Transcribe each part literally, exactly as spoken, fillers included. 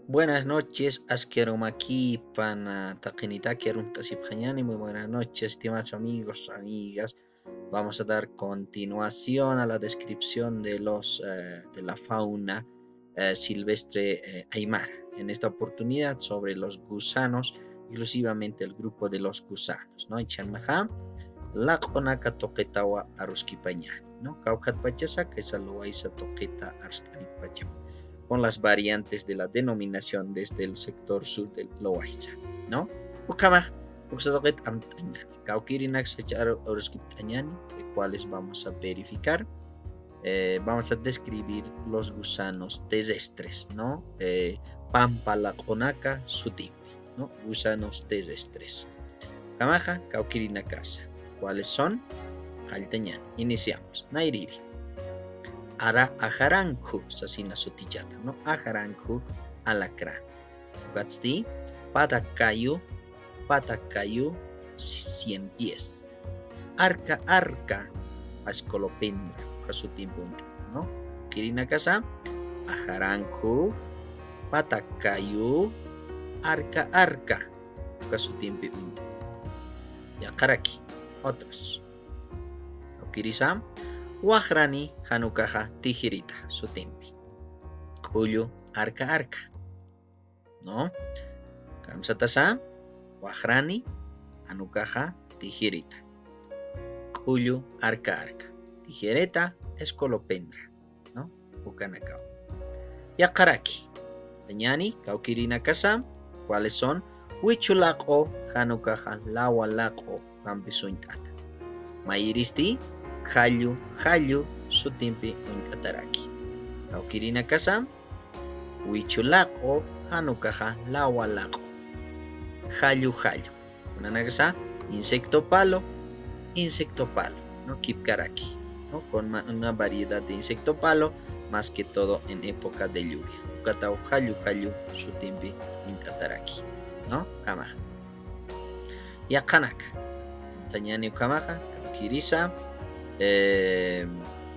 Buenas noches, aski arumakipan, ah, taqinitaki arunt'asipxañäni. Muy buenas noches, estimados amigos, amigas. Vamos a dar continuación a la descripción de los, eh, de la fauna, eh, silvestre, eh, aymara. En esta oportunidad sobre los gusanos, exclusivamente el grupo de los gusanos, ¿no? Jichhanxa, laq'unaka tuqitawa aruskipañäni, ¿no? Kawkhatpachasa, kaysa luwaysa tuqita arst'anipacham con las variantes de la denominación desde el sector sur de Loaiza, ¿no? Ukhamax, uksa tuqit amt'añäni. Kawkïrinaksa aru-, aruskipt'añäni, de cuales vamos a verificar. Eh, vamos a describir los gusanos terrestres, ¿no? Eh, pampa laq'unaka sutimpi, ¿no? Gusanos terrestres. Ukhamaxa, kawkïrinakasa. ¿Cuáles son? Jalltañäni. Iniciamos. Nayrïri. Ara ajarankhu, sasina sutichata, ¿no? Ajarankhu, alacrán. Ukatsti, pata kayu, pata kayu, cien pies. Arka arka, escolopendra, uka sutimpi uñt'ata, ¿no? Kawkïrinakasa, ajarankhu, pata kayu, arka arka, uka sutimpi uñt'ata. Yaqharaki, otros. Kawkïrisa, waxrani jan ukaxa tijirita sutimpi. K'ullu arka arka, ¿no? Kamsatasa, waxrani jan ukaxa tijirita. K'ullu arka arka. Tijereta, escolopendra, ¿no? Ukanakaw. Yaqharaki. Amt'añäni, kawkïrinakasa, ¿cuáles son? Wichu laq'u, jan ukaxa lawa laq'u, ukampis uñt'ata. Mayiristi, jallu, jallu, sutimpi uñt'ataraki. Kawkïrinakasa, wichu laq'u, jan ukaxa lawa laq'u. Jallu, jallu. Kunanakasa, insecto palo, insecto palo, ¿no? Kipkaraki, ¿no? Con ma-, una variedad de insecto palo, más que todo en época de lluvia. Ukataw jallu, jallu, sutimpi uñt'ataraki, ¿no? Ukhamax. Yaqhanaka. Amtañäni ukhamaxa, kawkïrisa, eh,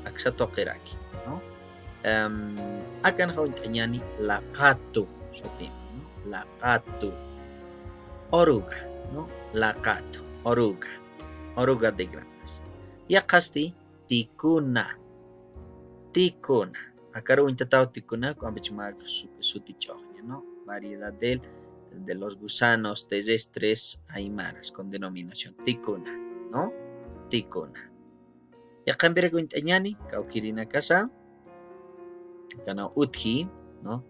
aksa tuqiraki, ¿no? Em, akanxa uñt'añäni laqatu, sutimpi, ¿no? Laqatu. Oruga, ¿no? Laqatu, oruga. Oruga de grandes. Yaqhasti, tikuna. Tikuna. Akaru uñt'ataw tikuna, ukampich mä su-, suti ch'uxña, ¿no? Variedad del, de los gusanos terrestres aymaras con denominación tikuna, ¿no? Tikuna. Yaqhampirak uñt'añäni, kawkïrinakasa, akanaw utji, ¿no?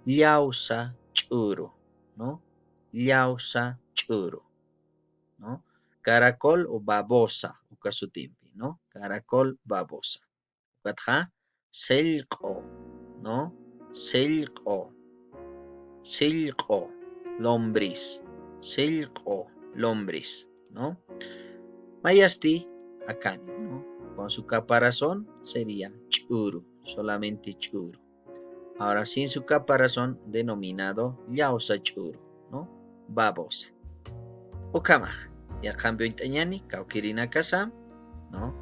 Llawsa ch'uru, ¿no? Llawsa ch'uru, ¿no? Caracol o babosa, uka sutimpi, ¿no? Caracol babosa. Ukatxa, sillq'u, ¿no? Sillq'u, sillq'u, lombriz, sillq'u, lombriz, ¿no? Mayasti, akani, ¿no? Con su caparazón sería ch'uru, solamente ch'uru. Ahora sin su caparazón denominado llawsa ch'uru, ¿no? Babosa. Ukhamax, yaqhampi uñt'añäni, kawkïrinakasa, ¿no?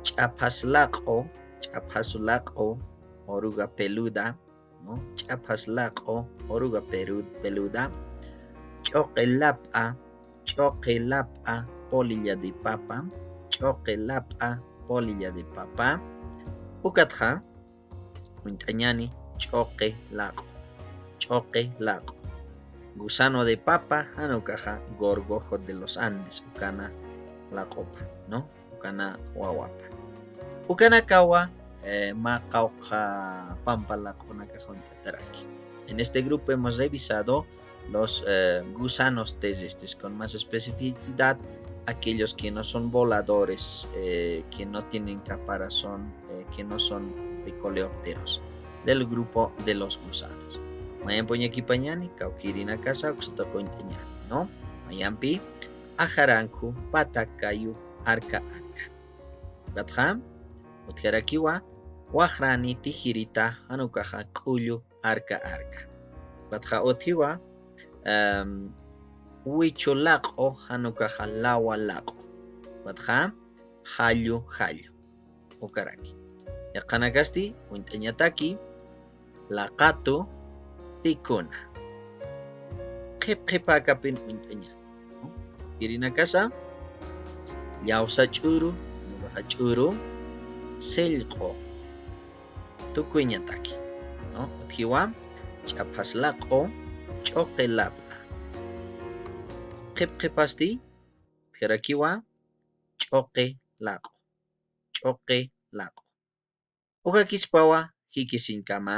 Ch'aphas laq'u, ch'aphas laq'u, oruga peluda, ¿no? Ch'aphas laq'u, oruga peru-, peluda, ch'uqi lap'a, ch'uqi lap'a, polilla de papa, ch'uqi lap'a, polilla de papa. Ukatxa, uñt'añäni, ch'uqi laq'u, ch'uqi laq'u. Gusano de papa, jan ukaxa, gorgojo de los Andes, ukana laq'upa, ¿no? Ukana wawapa. Ukanakawa, eh, mä qawqha pampa laq'unakax uñt'ataraki. En este grupo hemos revisado los, eh, gusanos terrestres, con más especificidad aquellos que no son voladores, eh, que no tienen caparazón, eh, que no son de coleópteros, del grupo de los gusanos. Mayamp uñakipañäni, kawkïrinakasa, uksa tuqi uñt'añäni, ¿no? Mayampi, ajarankhu, pata kayu, arka arka. Ukatxa, utjarakiwa, waxrani tijirita, jan ukaxa k'ullu arka arka. Ukatxa utjiwa, em, wichu laq'u, jan ukaxa lawa laq'u. Ukatxa, jallu jallu. Ukaraki. Yaqhanakasti, uñt'añataki, laqatu, tikuna. qhip qhipäkapin uñt'aña. Jirinakasa, llawsa ch'uru, ñuqaxa ch'uru, sillq'u. Tukuyñataki, ¿no? Utjiwa, ch'aphas laq'u, ch'uqi lap'a. Qhip qhipasti, utjarakiwa, ch'uqi laq'u, ch'uqi laq'u. Ukhakispawa, jikisiñkama.